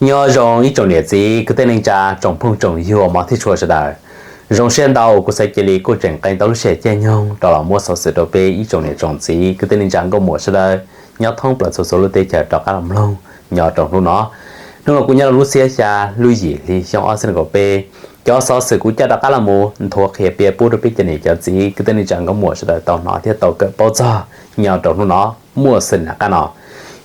Nyob zoo ib tsoom niam txiv kwv tij neej tsa tsoom phooj tsoom ywg mov thiab tshua sawv daws. Zoo siab ntau kuv xav cia li kuj tseem qee tau lub sij hawm caij nyoog rov los muab xov xwm rau peb ib tsoom niam tsoom txiv kwv tij neej tsa nkauj muam sawv daws nyob thoob plaws txhua txhua lub teb chaws rov qab los mloog nyob rau hnub no. Hnub no kuv nyob rau lub xiab xya lub yim hli xyoo ob txhiab nees nkaum peb. Cov xov xwm kuv coj rov qab los mus nthuav qhia piav pub rau peb cov niam cov txiv kwv tij neej tsa nkauj muam sawv daws tau hnov thiab tau kawm paub txog nyob rau hnub no muaj xwm nam qab no.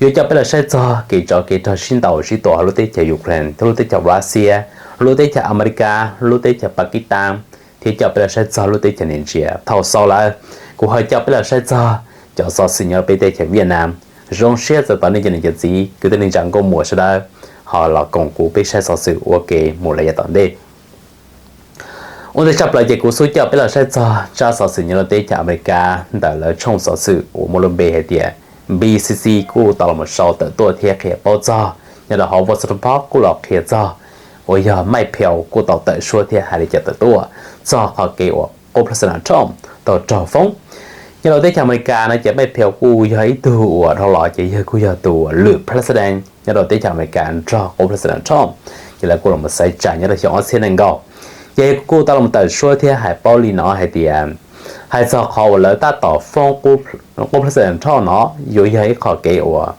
Yuav coj peb los saib txog kev tsov kev rog sib ntaus sib tua hauv lub teb chaws Ukraine thiab lub teb chaws Russia, lub teb chaws Amelikas, lub teb chaws Pakistan, thiab coj peb los saib txog lub teb chaws Nigeria. Thaum xaus lawm, kuv ho coj peb los saib txog cov xov xwm nyob peb teb chaws Vietnam. Zoo siab txais tos nej cov niam cov txiv kwv tij neej tsa nkauj muam sawv daws ho los koom kuv peb saib xov xwm ua ke mus lawm yav tom ntej. Ua ntej tshaj plaws ces kuv xub coj peb los saib txog tsab xov xwm nyob rau teb chaws Amelikas ntawm lawv tshooj xov xwm uas muaj lub npe hais tias B C C kuj tau los sau tawm tuaj thiab qhia paub txog nyob rau hauv Washington Post kuj los qhia txog uas yog Mike Pence kuj tau tawm suab thiab hais li cas tawm tuaj txog qhov kev uas qub President Trump tau raug foob. Nyob rau teb chaws Amelikas no ces Mike Pence kuj yog ib tug uas dhau los ces yog kuj yog tus lwm President nyob rau teb chaws Amelikas nrog qub President Trump, ces lawv kuj los xaiv tsa nyob rau xyoo ob txhiab nees nkaum. Ces kuj tau los tawm suab thiab hais paub li no hais tias, hais txog qhov uas lawv tab tom foob qub President Trump no yuav yog ib qho kev uas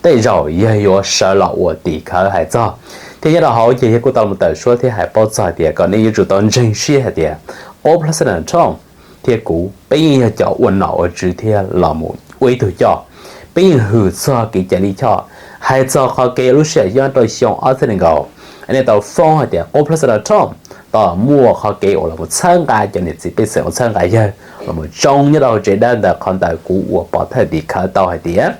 tej zaum yog yuav sawv los ua tim khawv hais txog. Thiab nyob rau hauv ces yog kuj tau los tawm suab thiab hais paub txog hais tias kom nej yuav tsum tau ntseeg siab hais tias qub President Trump thiab kuv peb yeej yog cov ua nom ua tswv thiab los mus ua ib tug coj, peb yeej hwm txog kev cai lij choj. Hais txog qhov kev lub sij hawm nyob rau xyoo ob txhiab nees nkaum, nej tau foob hais tias qub President Trump tau muaj qhov kev uas los mus txhawb nqa cov niam txiv pej xeem uas txhawb nqa yawg los mus tsoo nyob rau hauv tsev dawb ntawd, qhov ntawd kuv ua pov thawj tim khawv tau hais tias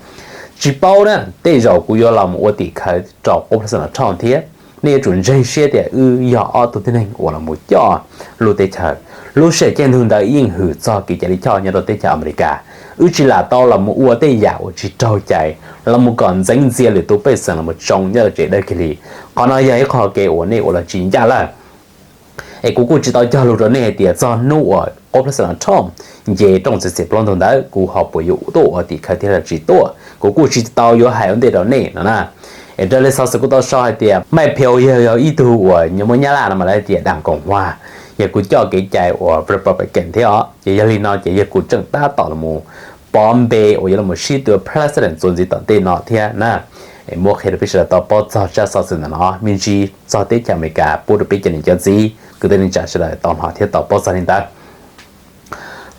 tsis paub na, tej zaum kuv yuav los mus ua tim khawv rau qub President Trump thiab. Nej yuav tsum ntseeg siab tias wb yog ob tug tib neeg uas los mus coj lub teb chaws. Lub sij hawm caij ntuj ntawd yeej hwm txog kev cai lij choj nyob rau teb chaws Amelikas. Wb tsis lam tau los mus ua tej yam uas tsis raug cai los mus kom ntxeev ntxias lwm tus pej xeem los mus tsoo nyob rau tsev dawb kiag li. Qhov no yog ib qho kev uas nej ua los tsis ncaj lawm. Es kuv kuj tsis tau cog lus rau nej hais tias txog hnub uas qub President Trump nce rooj txiav txim plaub ntug ntawd kuv ho puas yuav tuaj ua tim khawv thiab los tsis tuaj, kuv kuj tsis tau yuav hais ua ntej rau nej no na. Es raws li xov xwm kuj tau sau hais tias Mike Pence yog ib tug uas nyob muab Nyab Laj no mas lawv hais tias đảng Cộng hòa, yog kuj coj kev cai uas Republican thiab os. Ces yog li no ces yog kuj tseem tab tom los mus pov npe uas yuav los sib tua President txuas ntxiv tom ntej no thiab na. Es muab qhia rau peb sawv daws tau paub txog tsab xov xwm ntawm no me ntsis txog teb chaws Amelikas pub rau peb cov niam cov txiv kwv tij neej tsa sawv daws tau hnov thiab tau paub txog li ntawd.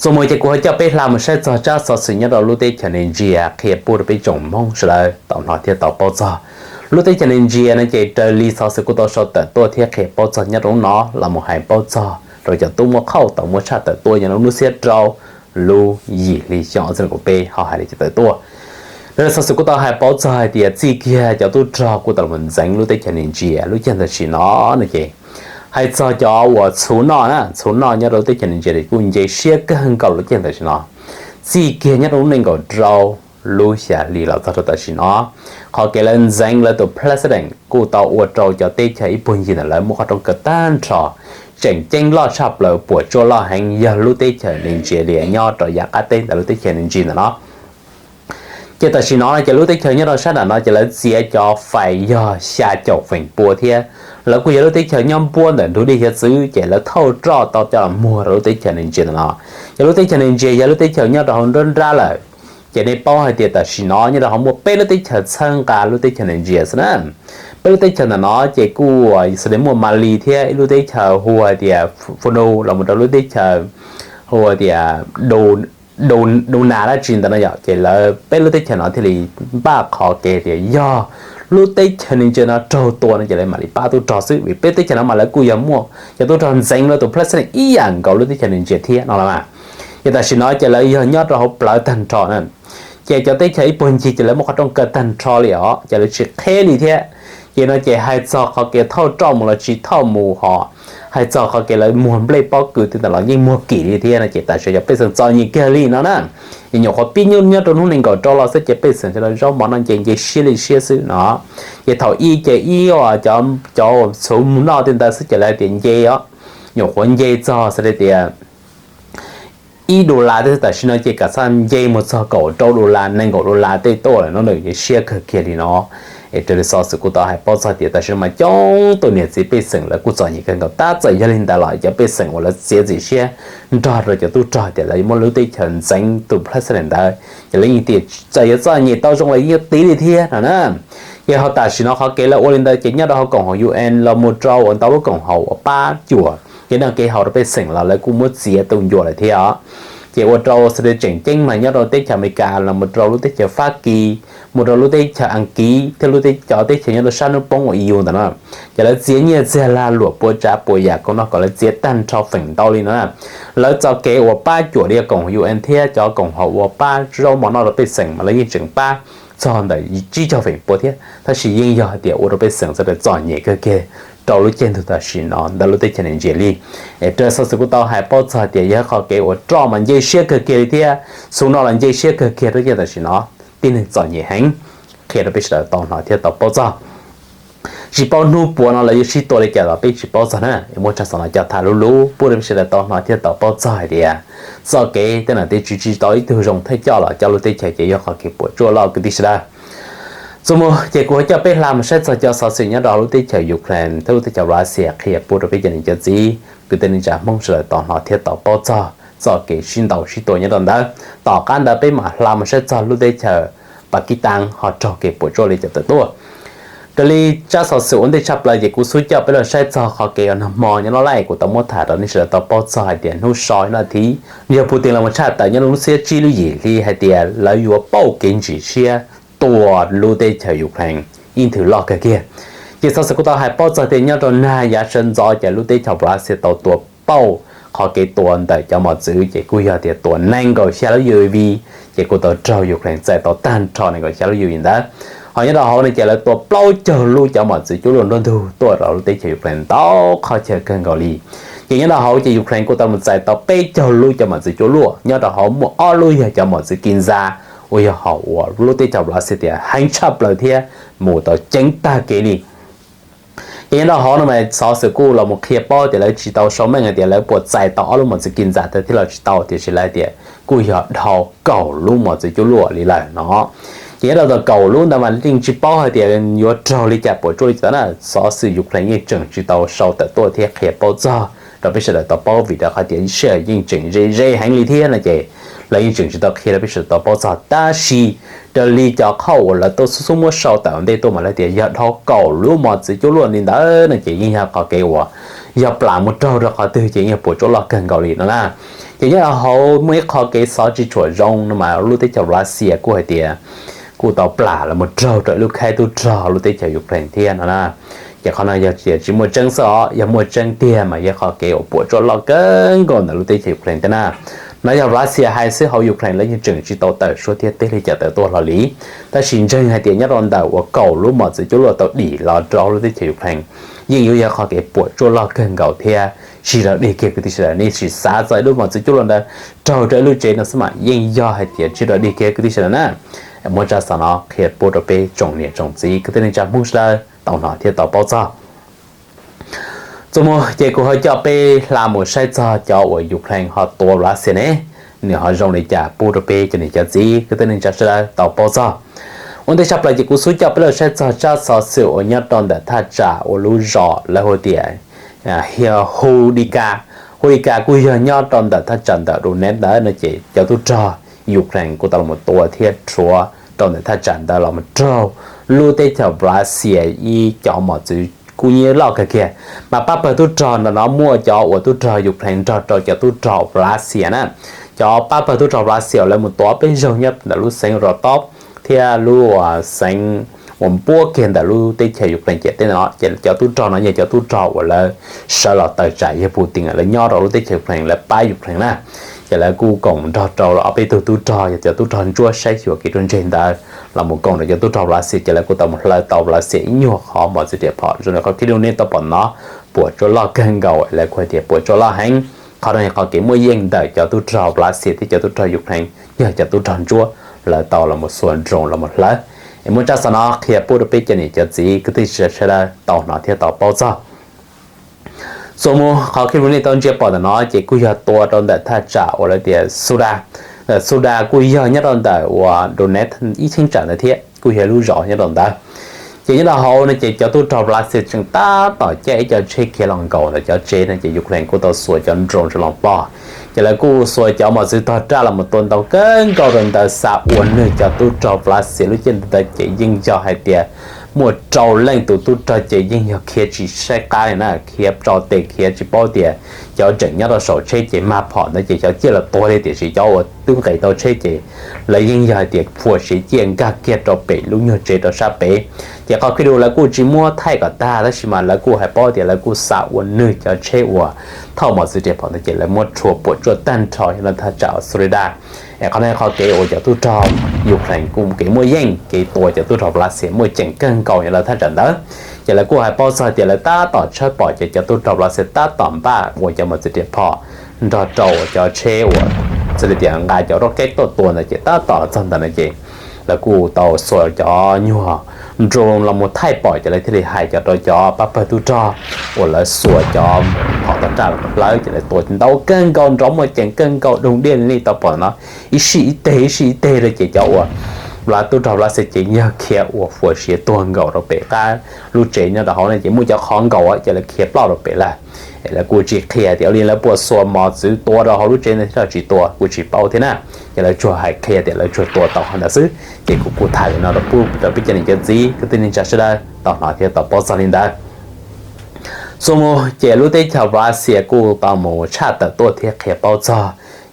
Txuas mus ces kuv ho coj peb hla mus saib txog tsab xov xwm nyob rau lub teb chaws Nigeria qhia pub rau peb tsoom Hmoob sawv daws tau hnov thiab tau paub txog. Lub teb chaws Nigeria no ces raws li xov xwm kuj tau sau tawm tuaj thiab qhia paub txog nyob rau hnub no los mus hais paub txog rau cov tub muaj qhauj tau muab tshaj tawm tuaj nyob rau hnub xiab rau lub yim hli xyoo ob txhiab nees nkaum peb ho hais li cas tawm tuaj. Raws li xov xwm kuj tau hais paub txog hais tias txij kiag cov tub rog kuj tau los ntxeev lub teb chaws Nigeria lub caij tam sim no no ces hais txog cov uas txhuv noj na, txhuv noj nyob rau lub teb chaws Nigeria kuj nce siab kawg nkaus lub caij tam sim no. Txij kiag nyob rau lub nees nkaum rau lub xya hli los txog rau tam sim no, qhov kev lawv ntxeev lawv tus president kuj tau ua rau cov teb chaws ib puag ncig ntawm lawv muaj qhov rooj kawg tag nrho. Tseem ceeb loj tshaj plaws puas tsuaj loj heev yog lub teb chaws Nigeria nyob rau yav qab teb ntawm lub teb chaws Nigeria ntawm no. Ces tam sim no no ces lub teb chaws nyob rau sab nram no ces lawv txiav cov fais yog xya caum feem pua thiab. Lawv kuj yog lub teb chaws nyob npuab ntawm ntug dej hiav txwv ces lawv thauj roj tau coj los muag rau lub teb chaws Nigeria ntawm no. Ces lub teb chaws Nigeria yog lub teb chaws nyob rau hauv nruab nrab lawm. Ces nej paub hais tias tam sim no nyob rau hauv muaj peb lub teb chaws txhawb nqa lub teb chaws Nigeria xwb na. Peb lub teb chaws ntawm no ces kuj xws li muaj Mali thiab ib lub teb chaws hu hais tias Funu los mus rau lub teb chaws hu hais tias Duna dab tsi ntawd no yom. Ces lawv peb lub teb chaws no thiaj li npaj qhov kev tias yog lub teb chaws Nigeria no raug tua no ces lawv mam li pab tub rog xwb, vim peb teb chaws no mas lawv kuj yog muaj cov tub rog ntxeev lawv tus president ib yam nkaus lub teb chaws Nigeria thiab no los mas. Ces tam sim no ces lawv yog nyob rau hauv plawv tag nrho na. Ces cov teb chaws ib puag ncig ces lawv muaj qhov rooj kawg tag nrho li os, ces lawv tsis qheb li thiab. Ces no ces hais txog qhov kev thauj roj mus los tsis thauj mus ho hais txog qhov kev lawv muag nplej pob kws tej ntawd los yeej muag kim li thiab no ces tam sim cov pej xeem txom nyem kiag li no na. Ces nyuam qhuav pib nyuj nyob rau hnub nees nkaum rau los xwb ces pej xeem sawv daws zaub mov no nce nce siab li siab xwb no. Ces thaum ib ces ib cov txhuv mus noj tej ntawd xwb ces lawv tias nce os, nyuam qhuav nce txog xwb li tias ib dollar tej xwb, tam sim no ces kam txaj nce mus txog kaum rau dollar nees nkaum dollar tej tuaj lawm no, nws siab kawg kiag li no. Es raws li xov xwm kuj tau hais paub txog tias tam sim no mas coob tus niam txiv pej xeem lawv kuj txom nyem kawg nkaus. Tab txawm yog li ntawd los cov pej xeem uas lawv txiav txim siab nrog rau cov tub rog tias lawv yuav muab lub teb chaws ntxeev tus president ntawd, ces lawv yeej tias txawm yuav txom nyem tau zoo los yeej yuav tiv li thiab no na. Ces ho tam sim no qhov kev lawv ua li ntawd ces nyob rau hauv koom haum UN los mus rau uas ntau lub koom haum uas pab cuam kev noj kev haus rau pej xeem los lawv kuj muab txiav tu ncua lawm thiab os. Ces ua rau xws li tseem ceeb mas nyob rau teb chaws Amelikas los mus rau lub teb chaws Fab Kis, mus rau lub teb chaws Askiv thiab lub teb, cov teb chaws nyob rau sab hnub poob uas E U ntawd no, ces lawv txiav nyiaj txiag lag luam pua tsav pua yam kom no kom lawv txiav tag nrho feem ntau li no na. Lawv txoj kev uas pab cuam li koom haum UN thiab cov koom haum uas pab zaub mov noj rau pej xeem mas lawv yeej tseem pab txog ntawm tsib caug feem pua thiab, tab sis yeej yog hais tias ua rau pej xeem sawv daws txom nyem kawg kiag rau lub caij ntuj tam sim no ntawm lub teb chaws Nigeria li. Es raws xov xwm kuj tau hais paub txog tias yog qhov kev uas roj mas nce siab kawg kiag li thiab xub no los nce siab kawg kiag rau caij tam sim no tib neeg txom nyem heev. Qhia rau peb sawv daws tau hnov thiab tau paub txog. Tsis paub hnub puas no lawv yuav sib tua li cas los peb tsis paub txog na. Muaj tsag xov no coj tham lub lub pub rau peb sawv daws tau hnov thiab tau paub txog hais tias txoj kev tej no tej tsis, tsis tau ib tug zoo thawj coj los coj lub teb chaws ces yog qhov kev puas tsuaj loj kwv tij sawv daws. Txuas mus ces kuv ho coj peb hla mus saib txog cov xov xwm nyob rau lub teb chaws Ukraine thiab lub teb chaws Russia qhia pub rau peb cov niam cov txiv kwv tij neej tsa Hmoob sawv daws tau hnov thiab tau paub txog txoj kev sib ntaus sib tua nyob rau ntawd. Tom qab ntawd peb mam hla mus saib txog lub teb chaws Pakistan ho raug kev puas tsuaj li cas tawm tuaj. Raws li tsab xov xwm ua ntej tshaj plaws ces kuv xub coj peb los saib txog qhov kev uas nag hmo nyob loj laj kuv tau muab tham rau nej sawv daws tau paub txog hais tias hnub so no thiab yog Putin los mus tshaj tawm nyob rau lub xiab tsib lub yim hli hais tias lawv yuav pauj kev ntsim siab tua lub teb chaws Ukraine ib nthwv loj kawg kiag. Ces xov xwm kuj tau hais paub txog tias nyob rau nag yav sawv ntxov ces lub teb chaws Russia tau tua pauj qhov kev tua ntawm cov mos txwv ces kuj yog tias tua nees nkaum xya lub U A V, ces kuj tau raug Ukraine txais tau tag nrho nees nkaum xya lub U A V ntawd. Ho nyob rau hauv no ces lawv tua plaub caug lub cov mos txwv cuaj luaj nruab ntug tuaj rau lub teb chaws Ukraine ntau qhov chaw kawg nkaus li. Ces nyob rau hauv ces Ukraine kuj tau mus txais tau peb caug lub cov mos txwv cuaj luaj, nyob rau hauv muaj ob lub yog cov mos txwv Kinzhal uas yog hom uas lub teb chaws Russia tias heev tshaj plaws thiab mus tau ceev tag kev li. Ces nyob rau hauv no mas xov xwm kuj los mus qhia paub tias lawv tsis tau sau meej hais tias lawv puas txais tau ob lub mos txwv Kinzhal thiab los tsis tau, tiam sis lawv hais tias kuj yog dhau kaum lub mos txwv cuaj luaj li lawm no. Ces nyob rau tau kaum lub ntawd mas yeej tsis paub hais tias yuav raug li cas puas tsuaj li cas na. Xov xwm Ukraine yeej tseem tsis tau sau tawm tuaj thiab qhia paub txog rau peb sawv daws tau paub vim rau qhov tias sij hawm yeej tseem ze ze heev li thiab no ces lawv yeej tseem tsis tau qhia rau peb sawv daws tau paub txog. Tab sis raws li cov qhov uas lawv tau xub xub muab sau tawm ntej tuaj mas lawv tias yog dhau kaum lub mos txwv cuaj luaj li ntawd no ces yeej yog qhov kev uas yog plam mus raug rau qhov twg ces yeej yog puas tsuaj loj kawg nkaus li no na. Ces nyob rau hauv muaj ib qho kev xov tsis tshua zoo no mas lub teb chaws Russia kuj hais tias kuj tau plam los mus raug rau ib lub khaib tub rog lub teb chaws Ukraine thiab no na. Ces qhov no yog tias tsis muaj tseeb xwb os, yog muaj tseeb tiag mas yog qhov kev uas puas tsuaj loj kawg nkaus ntawm lub teb chaws Ukraine thiab na. No yog Russia hais xwb, hauv Ukraine lawv yeej tseem tsis tau tawm suab thiab teb li cas tawm tuaj hlo li. Tab sis ntseeg hais tias nyob rau ntawm uas kaum lub mos txwv cuaj luaj tau dim los rau lub teb chaws Ukraine yeej yuav yog qhov kev puas tsuaj loj kawg nkaus thiab tsis rau dig kiag kwv tij sawv daws. Nej sim xav txog ib lub mos txwv cuaj luaj ntawd raug rau ib lub tsev no xwb mas yeej yog hais tias tsis rau dig kiag kwv tij sawv daws na. Muab tsab xov no qhia pub rau peb tsoom niam tsoom txiv kwv tij neej tsa Hmoob sawv daws tau hnov thiab tau paub txog. Txuas mus ces kuv ho coj peb hla mus saib txog cov uas Ukraine ho tua Russia ne, nws ho zoo li cas pub rau peb cov niam cov txiv kwv tij neej tsa sawv daws tau paub txog. Ua ntej tshaj plaws ces kuv xub coj peb los saib txog tsab xov xwm uas nyob rau ntawm thaj tsam uas lub zos lawv hu tias Hudika. Hudika kuj yog nyob rau ntawm thaj tsam ntawm Donetsk ntawd no ces cov tub rog Ukraine kuj tau los tua thiab rhuav rau ntawm thaj tsam ntawd los mus raug lub teb chaws Russia ib cov mos txwv kuj nyiab loj kawg kiag. Mas pab pawg tub rog ntawm no muaj cov uas tub rog Ukraine nrog rau cov tub rog Russia na. Cov pab pawg tub rog Russia uas lawv mus tua peb zaug nyob ntawm lub xeev Rostov thiab lub xeev uas npuab kiag ntawm lub teb chaws Ukraine ciam teb no ces cov tub rog no yog cov tub rog uas lawv sawv los tawm tsam yawg Putin lawv nyob rau lub teb chaws Ukraine lawv pab Ukraine na. Ces lawv kuj koom nrog rau ob peb tug tub rog yog cov tub rog ntsuab saib xyuas kev ruaj ntseg ntawd los mus koom rau cov tub rog Russia ces lawv kuj tau mus hlawv tau Russia ib nyuag qhov mos txwv riam phom zoo li qhov clip nej tau pom no. Puas tsuaj loj kawg nkaus, lawv kuj hais tias puas tsuaj loj heev. Qhov no yog qhov kev muaj yeej ntawm cov tub rog Russia thiab cov tub rog Ukraine yog cov tub rog ntsuab lawv tau los mus xuas drone los mus hlawv. Es muab tsab xov no qhia pub rau peb cov niam cov txiv kwv tij sawv daws tau hnov thiab tau paub txog. Txuas mus qhov clip nej tau ntsia pom ntawm no ces kuj yog tua rau ntawm thaj tsam uas lawv tias Suda. Suda kuj yog nyob rau ntawm uas Donetsk ib cheeb tsam ntawd thiab kuj yog lub zos nyob rau ntawd. Ces nyob rau hauv no ces cov tub rog Russia tseem tab tom caij ib co tsheb khiav los nkaum ntawm cov tsev no ces Ukraine kuj tau xuas cov drone rau los pog. Ces lawv kuj xuas cov mos txwv tog raj los mus tua ntau kawg nkaus rau ntawd, xa ua nws cov tub rog Russia lub caij ntawd ces yeej yog hais tias muaj rau leej tus tub rog ces yeej yog khiav tsis saib qab li na, khiav tso tes khiav tsis paub tias cov tseem nyob rau saum tsheb ces mag phom ntawd ces cov ciaj los tuag li, tiam sis cov uas twb nqes tau tsheb ces lawv yeej yog hais tias phua siav ciaj nkag kiag rau pem lub nyuag tsev rau sab pem. Ces qhov kij lus lawv kuj tsis muab thaij kom tag tab sis mas lawv kuj hais paub tias lawv kuj xa ua nws cov tsheb uas thauj mos txwv riam phom ntawd ces lawv muab rhuav puam tsuaj tag nrho yog no thaj tsam Soledar. Es qhov no qhov kev uas cov tub rog Ukraine kuj kev muaj yeej, kev tua cov tub rog Russia muaj ceem kawg nkaus yog lawv thaj tsam ntawd. Ces lawv kuj hais paub txog tias lawv tab tom tshawb pom ces cov tub rog Russia tab tom npaj ua cov mos txwv riam phom nrog rau cov tsheb uas txhais li tias nqa cov rocket tuaj tua ntawd ces tab tom los txog ntawd no ces lawv kuj tau xuas cov nyuag drone los mus thaij pom ces lawv thiaj li hais cov rau cov pab pawg tub rog uas lawv xuas cov phom tog raj hlawv ces lawv tua ntau kawg nkaus nrov muaj ceem kawg nkaus doog diaj li nej tau pom no, ib sij ib teg ib sij ib teg rau ces cov uas Russia tub rog Russia ces yog khiav ua phua siav tuag nkaus rau pem qab lub tsev nyob rau hauv no ces muaj cov qhov nkaus ces lawv khiav ploj rau pem lawm. Lawv kuj tsis qhia tias ua li lawv puas xuas mos txwv tua rau hauv lub tsev ntawd thiab los tsis tua kuj tsis paub thiab na. Ces lawv tsuas hais qhia tias lawv tsuas tua tau qhov ntawd xwb. Ces kuv kuj tham li no rau pub rau peb cov niam cov txiv kwv tij neej tsa sawv daws tau hnov thiab tau paub txog li ntawd. Xuas mus ces lub teb chaws Russia kuj tau mus tshaj tawm tuaj thiab qhia paub txog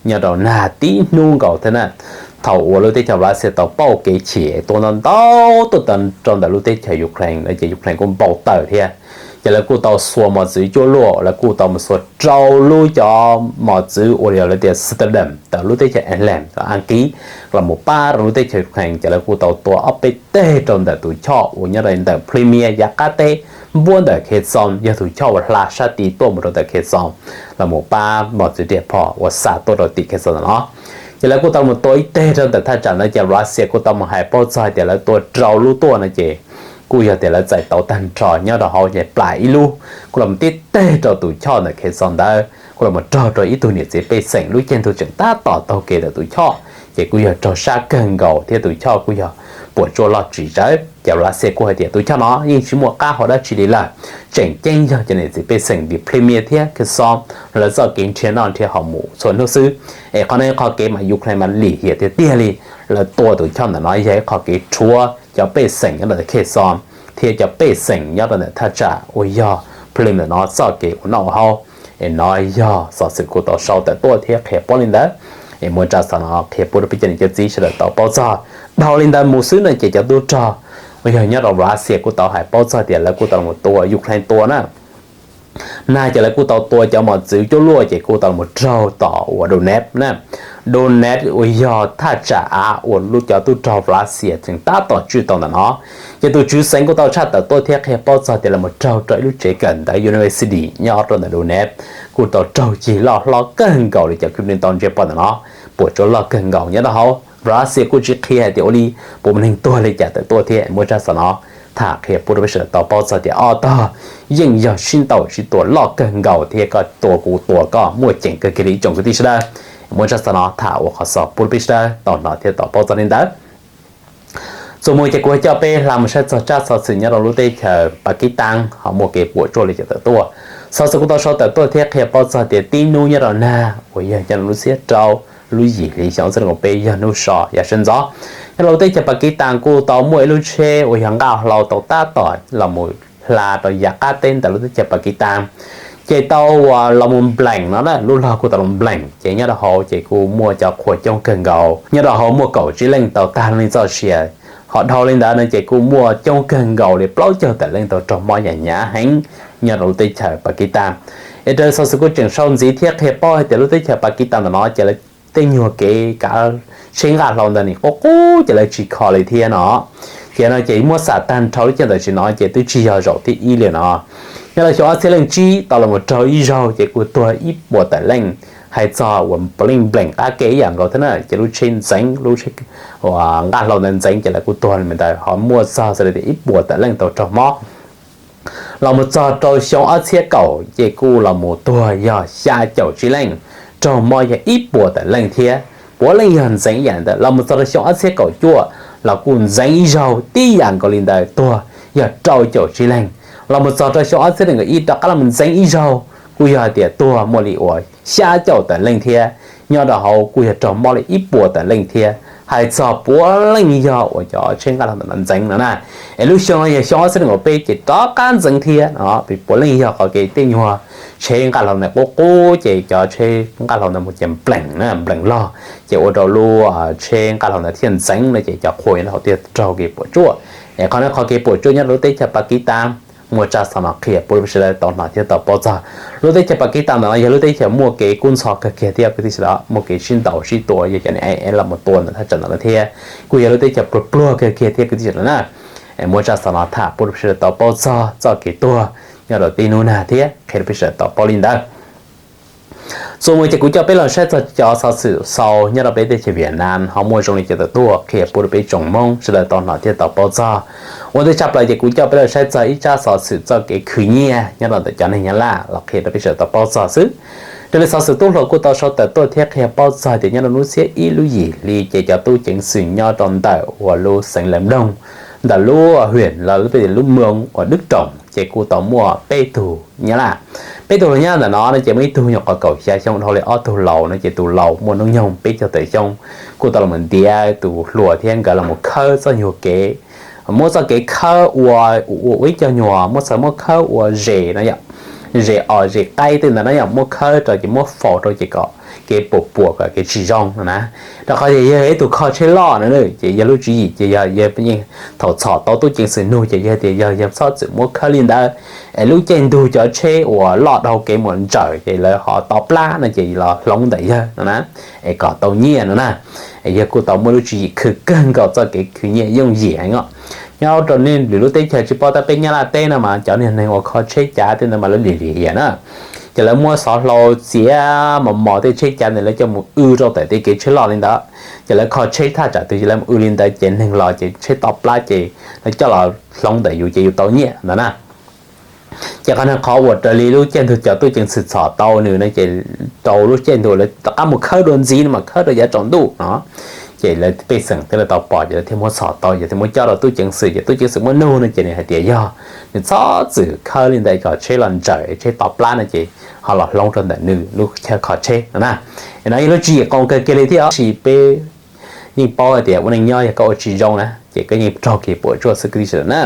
nyob rau nag tib hnub nkaus thiab na. Thaum uas lub teb chaws Russia tau pauj kev chim tua ntau ntau tuaj rau ntawm lub teb chaws Ukraine no ces Ukraine kuj npau taws thiab. Ces lawv kuj tau xuas mos txwv cuaj luaj, lawv kuj tau mus xuas rau lub cov mos txwv uas yog lawv tias Stardom ntawm lub teb chaws Ireland, Askiv, los mus pab rau lub teb chaws Ukraine ces lawv kuj tau tua ob peb teg rau ntawm tus choj uas nyob rau ntawm Crimea yav qab teb npuab ntawm Kherson, yog tus choj uas hla sab tid tuaj mus rau ntawm Kherson los mus pab mos txwv riam phom uas xa tuaj rau tim Kherson ntawm no. Ces lawv kuj tau mus tua ib teg rau ntawm thaj tsam ntawd ces Russia kuj tau mus hais paub txog hais tias lawv tua rau lub tuaj no ces kuj yog tias lawv txais tau tag nrho nyob rau hauv ces plam ib lub kuj los mus tib teg rau tus choj ntawm Kherson ntawd kuj los mus raug rau ib tug niam txiv pej xeem lub caij ntuj tseem tab tom taug kev ntawm tus choj ces kuj yog raug sab kawg nkaus thiab tus choj kuj yog puas tsuaj loj tsis zawv. Ces Russia kuj hais tias tus choj no yeej tsis muaj qab hau dab tsi li lawm, tseem ceeb yog cov niam txiv pej xeem tim Crimea thiab Kherson lawv txoj kev nrhiav noj nrhiav haus mus txhua hnub xwb. Es qhov no qhov kev mas Ukraine mas lim hiam tiag tiag li, lawv tua tus choj ntawm no yog ib qhov kev rhuav cov pej xeem nyob rau ntawm Kherson thiab cov pej xeem nyob rau ntawm thaj tsam uas yog Crimea ntawm no txoj kev ua noj ua haus. Es no yog xov xwm kuj tau sau tawm tuaj thiab qhia paub li ntawd. Es muaj tsa xov no qhia pub rau peb cov niam cov txiv sawv daws tau paub txog. Dhau li ntawd mus xwb no ces cov tub rog uas yog nyob rau Russia kuj tau hais paub txog tias lawv kuj tau los tua, Ukraine tua na. Nag ces lawv kuj tau tua cov mos txwv cuaj luaj ces kuj tau los raug tom uas Donetsk na. Donetsk uas yog thaj tsam av uas lub cov tub rog Russia tseem tab tom tswj tau ntawm no. Ces tus tswv xeev kuj tau tshaj tawm tuaj thiab qhia paub txog tias los raug rau ib lub tsev kawm ntawv university nyob rau ntawm Donetsk kuj tau raug cig loj hlob kawg nkaus li cov kwv tij tau ntsia pom ntawm no, puas tsuaj loj kawg nkaus nyob rau hauv. Russia kuj tsis qhia hais tias ua li puas muaj neeg tuag li cas tawm tuaj thiab. Muaj tsa xov no tham qhia pub rau peb sawv daws tau paub txog tias ob tog yeej yog sib ntaus sib tua loj kawg nkaus thiab koj tua kuv tua koj muaj ceem kawg kiag li ib tsoom kwv tij sawv daws. Muaj tsa xov no tham ua qhov xov pub rau peb sawv daws tau hnov thiab tau paub txog li ntawd. Txuas mus ces kuv coj peb hla mus saib txog tsab xov xwm nyob rau lub teb chaws Pakistan ho muaj kev puas tsuaj li cas tawm tuaj. Xov xwm kuj tau sau tawm tuaj thiab qhia paub txog tias tib hnub nyob rau nag uas yog nyob rau lub xiab rau lub yim hli xyoo ob txhiab nees nkaum peb yog hnub so yav sawv ntxov, nyob rau lub teb chaws Pakistan kuj tau muaj ib lub tsheb uas yog nqaj hlau tau tab tom los mus hla rau yav qab teb ntawm lub teb chaws Pakistan. Ces tau uas los mus npleem no na, lub log kuj tau los npleem ces nyob rau hauv ces kuj muaj cov qhua coob kawg nkaus, nyob rau hauv muaj kaum tsib leej tau tag leej txoj sia. Ho dhau li ntawd no ces kuj muaj coob kawg nkaus li plaub caug tawm leej tau raug mob yam hnyav heev nyob rau lub teb chaws Pakistan. Es raws xov xwm kuj tseem sau ntxiv thiab qhia paub hais tias lub teb chaws Pakistan ntawm no ces lawv tej nyuag kev kav tsheb nqaj hlau ntawd nim qub qub ces lawv tsis kho li thiab no. Ces no ces muab xam tag nrho lub caij ntawm sim no ces twb tsis yog zaum thib ib li no. Nyob rau xyoo ob txhiab leej tsib tau los mus raug ib zaug ces kuj tuag ib puas tawm leej, hais txog uas npleem npleem qab ke ib yam nkaus thiab na, ces lub tsheb ntxeev, lub tsheb nqaj hlau ntawd ntxeev ces lawv kuj tuag li ntawd, ho muaj txog xws li tias ib puas tawm leej tau raug mob. Los mus txog rau xyoo ob txhiab kaum ces kuj los mus tuag yog xya caum tsib leej, raug mob yog ib puas tawm leej thiab, puav leej yog ntxeev ib yam ntawd. Los mus txog rau xyoo ob txhiab kaum cuaj los kuj ntxeev ib zaug tib yam nkaus li ntawd tuag yog rau caum tsib leeg. Los mus txog rau xyoo ob txhiab nees nkaum ib rov qab los mus ntxeev ib zaug kuj yog hais tias tuag muaj li uas xya caum tawm leej thiab, nyob rau hauv kuj yog raug mob li ib puas tawm leej thiab. Hais txog puav leej yog uas cov tsheb nqaj hlau ntawm no ntxeev no na. Es lub xyoo no yog xyoo ob txhiab nees nkaum peb ces rov qab ntxeev thiab no, puav leej yog qhov kev tej nyuag tsheb nqaj hlau ntawd qub qub ces cov tsheb nqaj hlau ntawd mus ces nplees na, nplees log ces ua rau lub tsheb nqaj hlau ntawd thiaj ntxeev no ces cov qhua nyob rau hauv thiaj raug kev puas tsuaj. Es qhov no qhov kev puas tsuaj nyob rau lub teb chaws Pakistan, muaj tsab xov no qhia pub rau peb sawv daws tau hnov thiab tau paub txog. Lub teb chaws Pakistan ntawm no yog lub teb chaws muaj kev kub ntxhov kawg kiag thiab kwv tij sawv daws, muaj kev sib ntaus sib tua, yog cov niam los mus tua ntawm thaj tsam ntawm no thiab, kuj yog lub teb chaws pluag pluag kawg kiag thiab kwv tij sawv daws na. Muaj tsab xov no tham pub rau peb sawv daws tau paub txog txoj kev tuag nyob rau tib hnub nag thiab qhia rau peb sawv daws tau paub li ntawd. Txuas mus ces kuv coj peb los saib txog cov xov xwm xaus nyob rau peb teb chaws Vietnam ho muaj zoo li cas tawm tuaj qhia pub rau peb tsoom Hmoob sawv daws tau hnov thiab tau paub txog. Ua ntej tshaj plaws ces kuv coj peb los saib txog ib tsab xov xwm txoj kev khwv nyiaj nyob rau ntawm cov neeg Nyab Laj los qhia rau peb sawv daws tau paub txog xwb. Raws li xov xwm tub hluas kuj tau sau tawm tuaj thiab qhia paub txog tias nyob rau hnub xiab ib lub yim hli ces cov tub ceev xwm nyob rau ntawm uas lub xeev Lam Doog, ntawm lub hwm los lub peb lub moos uas Dwb Roos ces kuj tau muaj peb tug Nyab Laj. Peb tug hluas Nyab Laj ntawm no no ces muaj ib tug nyuam qhuav kaum xya xyoo dhau li ob tug laus no ces tus laus muaj hnub nyoog peb caug tawm xyoo, kuj tau los mus ntiav tus hluas thiab nkawd los mus khawb txoj nyuag kev, muab txoj kev khawb ua, ua ib co nyuag muab txhawv muab khawb ua zes no yom, zes os zes qaib tej ntawd no yom, muab khawb rau ces muab faus rau ces kom kev puas puas kom kev tsis zoo no na. Rau qhov tias yog ib tug kho tsheb loj no ces yog lub tswv yim ces yog yawg yeej thaum txhom tau tub ceev xwm nug ces yog tias yog yawg txhob txwm muab khawb li ntawd, es lub caij ntug cov tsheb uas loj dhau kev mus ntsawm ces lawv ho to plab no ces los hloov ntawm yawg no na, es kom tau nyiaj no na. Es yawg kuj tau muaj lub tswv yim khwv kawg nkaus txoj kev khwv nyiaj yooj yim heev os. Nyob rau nej lwm lub teb chaws tsis paub tab peb Nyab Laj teb no mas cov niag neeg uas kho tsheb cav tej ntawd mas lawv lim lim hiam na. Ces lawv muab xov hlau txiav mos mos tej tsheb cav ntawd lawv coj mus w rau tom tej kev tsheb loj li ntawd. Ces lawv kho tsheb thaj tsam twg ces lawv mus w li ntawd ces neeg los ces tsheb to plab ces lawv coj los hloov ntawm yus ces yus tau nyiaj ntawd na. Ces qhov no qhov uas raws li lub caij ntug cov tub ceev xwm txhom tau nws no ces rau lub caij ntug lawv rov qab mus khawb dua ntxiv no mas khawb rau yav tsaus ntuj no, ces lawv pej xeem thiaj li tau pom ces lawv thiaj muab txhom tau ces thiaj muab coj rau tub ceev xwm ces tub ceev xwm muab nug no ces nws hais tias yog nws txhob txwm khawb li ntawd kom tsheb los ntsawm tsheb to plab no ces ho los hloov rau ntawm nws lub chaw kho tsheb no na. Es no yog lub tswv yim qoo kawg kiag li thiab os, tab sis peb yeej paub hais tias ua neej nyob yog koj ua tsis zoo na ces koj yeej raug kev puas tsuaj xwb kwv tij sawv daws na.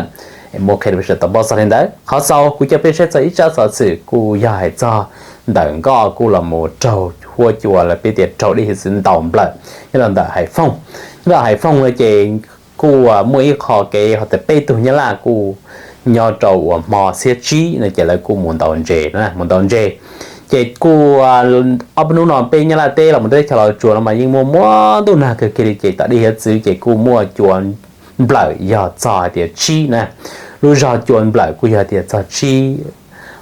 Es muab qhia rau peb sawv daws tau paub txog li ntawd. Qhov xaus kuv coj peb saib txog ib tsab xov xwm kuj yog hais txog ntawm nkoj kuj los mus raug huab cua los peb tias raug dej hiav txwv ntaus nplawm nyob rau ntawm Haiv Fooj. Nyob rau Haiv Fooj no ces kuj muaj ib qho kev hais tias peb tug Nyab Laj kuj nyob rau uas hmo xiab tsib no ces lawv kuj mus ntaus ntses, mus ntaus ntses. Ces kuj ob peb hnub no peb Nyab Laj teb los mus teb chaws Los Tsuas no mas yeej muaj muaj ntuj nag kawg kiag li ces tom dej hiav txwv ces kuj muaj cua nplawm yog txog hais tias tsib na. Lub zog cua nplawm kuj yog tias txog tsib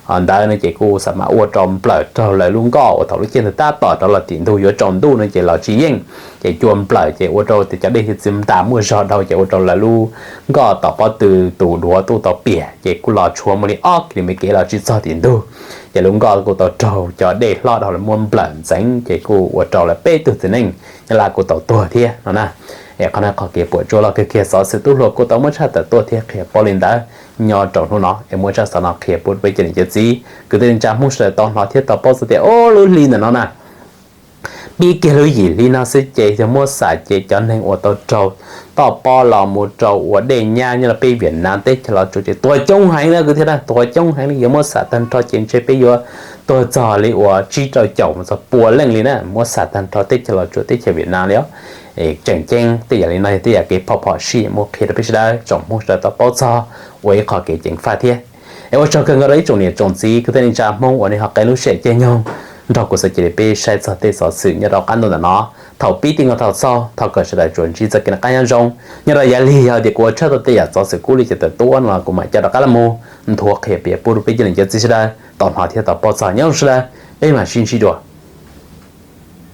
ntawd no ces kuj xam mas ua rau nplawm raug lawv lub nkoj uas thaum lub caij ntawd tab tom rov los tim ntug yuav tsaus ntuj no ces los tsis yeej, ces cua nplawm ces ua rau tias cov dej hiav txwv ntas muaj zog dhau ces ua rau lawv lub nkoj tom pob tw tus duav tuaj tau piam ces kuj los tshuav muaj li ob kis lus mev kev los tsis txog tim ntug. Ces lub nkoj kuj tau raug cov dej hlob dhau lawv muab nplawm ntxeev ces kuj ua rau lawv peb tug txiv neej Nyab Laj kuj tau tuag thiab no na. Es qhov no qhov kev puas tsuaj loj kawg kiag xov xwm tub hluas kuj tau muab tshaj tawm tuaj thiab qhia paub li ntawd nyob rau hnub no. Es muab tsab xov no qhia pub rau peb cov niam cov txiv kwv tij neej tsa Hmoob sawv daws tau hnov thiab tau paub txog tias o lub hli ntawm no na, pib kiag lub yim hli no xwb ces yog muab xam ces cov neeg uas tau raug toj pob los mus rau ua dej nyab nyob rau peb Vietnam teb chaws Los Tsuas ces tuag coob heev na kwv tij, tuag coob heev li. Yog muab xam tag nrho ces ntshe peb yuav tuag txog li uas tsib rau caum mus txog pua leej li na, muab xam tag nrho teb chaws Los Tsuas teb chaws Vietnam li os. Tseem ceeb tej yam li no yog tej yam kev phom phom sij muab qhia rau peb sawv daws tsoom Hmoob sawv daws tau paub txog ua ib qho kev ceev faj thiab. Es ua tsaug kawg nkaus rau ib tsoom niam tsoom txiv kwv tij neej tsa Hmoob uas nej ho qee lub sij hawm caij nyoog nrog kuv xav cia li peb saib txog tej xov xwm nyob rau qab ntuj ntawm no. Thaum pib tij nkaus thaum xaus thov kom sawv daws tsuas ntsib txoj kev noj qab nyob zoo. Nyob rau yav lig yog tias kuv ua tshaj tau tej yam xov xwm kub li cas tawm tuaj no kuv mam coj rov qab los mus nthuav qhia piav pub rau peb cov niam cov txiv sawv daws tau hnov thiab tau paub txog. Nyob zoo sawv daws, peb mam sib ntsib dua.